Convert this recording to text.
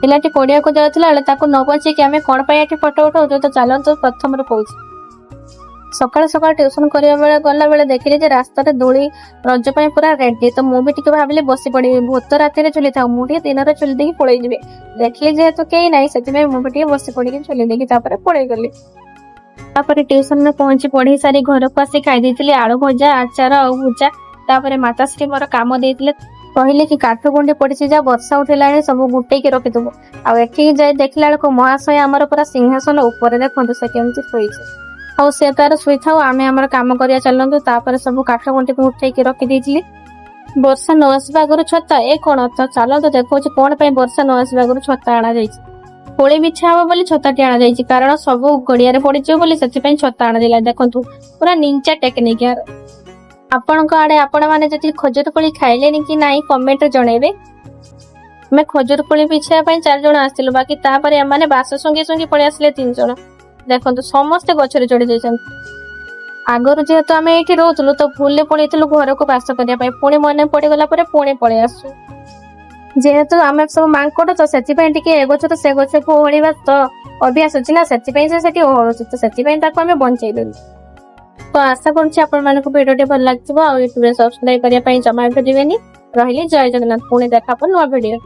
ପିଲାଟି ପଡିଆକୁ ଯାଉଥିଲା ବେଳେ ତାକୁ ନ ବଞ୍ଚେଇକି ଆମେ କଣ ପାଇଁ ଏଠି ଫଟୋ ଉଠାଉଛୁ? ତ ଚାଲନ୍ତୁ, ପ୍ରଥମରୁ କହୁଛି। ସକାଳୁ ସକାଳୁ ଟ୍ୟୁସନ କରିବା ବେଳେ ଗଲା ବେଳେ ଦେଖିଲି ଯେ ରାସ୍ତାରେ ଦୋଳି ରଜ ପାଇଁ ପୁରା ରେଡି। ତ ମୁଁ ବି ଟିକେ ଭାବିଲି ବସି ପଡିବି। ଭୂତ ରାତିରେ ଝୁଲିଥାଉ, ମୁଁ ଟିକେ ଦିନରେ ଝୁଲି ଦେଇକି ପଳେଇ ଯିବି। ଦେଖିଲି ଯେହେତୁ କେହି ନାହିଁ, ସେଥିପାଇଁ ମୁଁ ବି ଟିକେ ବସି ପଡିକି ଝୁଲି ଦେଇକି ତାପରେ ପଳେଇ ଗଲି। ତାପରେ ଟ୍ୟୁସନରେ ପହଞ୍ଚି ପଢେଇ ସାରି ଘରକୁ ଆସି ଖାଇ ଦେଇଥିଲି ଆଳୁ ଭଜା, ଆଚାର ଆଉ ଭଜା। ତାପରେ ମାତାଶ୍ରୀ ମୋର କାମ ଦେଇଥିଲେ, କହିଲେ କି କାଠ ଗୁଣ୍ଡି ପଡିଛି, ଯା, ବର୍ଷା ଉଠେଇଲାଣି, ସବୁ ଗୁଟେଇକି ରଖିଦବୁ। ଆଉ ଏଠିକି ଯାଇ ଦେଖିଲା ବେଳକୁ ମହାଶୟ ଆମର ପୁରା ସିଂହାସନ ଉପରେ। ଦେଖନ୍ତୁ ସେ କେମିତି ଶୋଇଛି। ହଉ, ସେ ତାର ଶୋଇଥାଉ, ଆମେ ଆମର କାମ କରିବା ଚାଲନ୍ତୁ। ତାପରେ ସବୁ କାଠ ଗୁଣ୍ଡିକୁ ଉଠେଇକି ରଖିଦେଇଥିଲି। ବର୍ଷା ନ ଆସିବା ଆଗରୁ ଛତା, ଏ କଣ? ତ ଚାଲନ୍ତୁ, ଦେଖଉଛି କଣ ପାଇଁ ବର୍ଷା ନ ଆସିବା ଆଗରୁ ଛତା ଅଣାଯାଇଛି। କୋଳି ବିଛା ହବ ବୋଲି ଛତାଟି ଅଣାଯାଇଛି, କାରଣ ସବୁ ଗଡିଆରେ ପଡିଯିବ ବୋଲି ସେଥିପାଇଁ ଛତା ଅଣାଯାଇଲା। ଦେଖନ୍ତୁ, ପୁରା ନିଞ୍ଚା ଟେକ୍ନିକ ୟାର। ଆପଣଙ୍କ ଆଡେ ଆପଣ ମାନେ ଯଦି ଖଜୁର କୋଳି ଖାଇଲେନି କି ନାହିଁ, କମେଣ୍ଟରେ ଜଣେଇବେ। ଆମେ ଖଜୁର କୋଳି ବିଛିବା ପାଇଁ ଚାରି ଜଣ ଆସିଥିଲୁ, ବାକି ତାପରେ ଏମାନେ ବାସ ଶୁଙ୍ଘି ଶୁଙ୍ଘି ପଳେଇ ଆସିଲେ ତିନି ଜଣ। ଦେଖନ୍ତୁ, ସମସ୍ତେ ଗଛରେ ଚଢି ଯାଇଛନ୍ତି। ଆଗରୁ ଯେହେତୁ ଆମେ ଏଇଠି ରହୁଥିଲୁ, ତ ଭୁଲରେ ପଳେଇଥିଲୁ ଘରକୁ ବାସ କରିବା ପାଇଁ। ପୁଣି ମନେ ପଡିଗଲା ପରେ ପୁଣି ପଳେଇ ଆସୁ। ଯେହେତୁ ଆମେ ସବୁ ମାଙ୍କଡ, ତ ସେଥିପାଇଁ ଟିକେ ଏ ଗଛ ତ ସେ ଗଛକୁ ଓହଳିବା ତ ଅଭ୍ୟାସ ଅଛି ନା, ସେଥିପାଇଁ ସେ ସେଠି ଓହଳୁଛି। ତ ସେଥିପାଇଁ ତାକୁ ଆମେ ବଞ୍ଚେଇ ଦେଲୁ। ତ ଆଶା କରୁଛି ଆପଣମାନଙ୍କୁ ଭିଡିଓଟି ଭଲ ଲାଗିଥିବ ଆଉ ୟୁଟ୍ୟୁବରେ ସବସ୍କ୍ରାଇବ କରିବା ପାଇଁ ଜମା ଭୁଲିବେନି। ରହିଲି, ଜୟ ଜଗନ୍ନାଥ। ପୁଣି ଦେଖା ହବ ନୂଆ ଭିଡିଓ।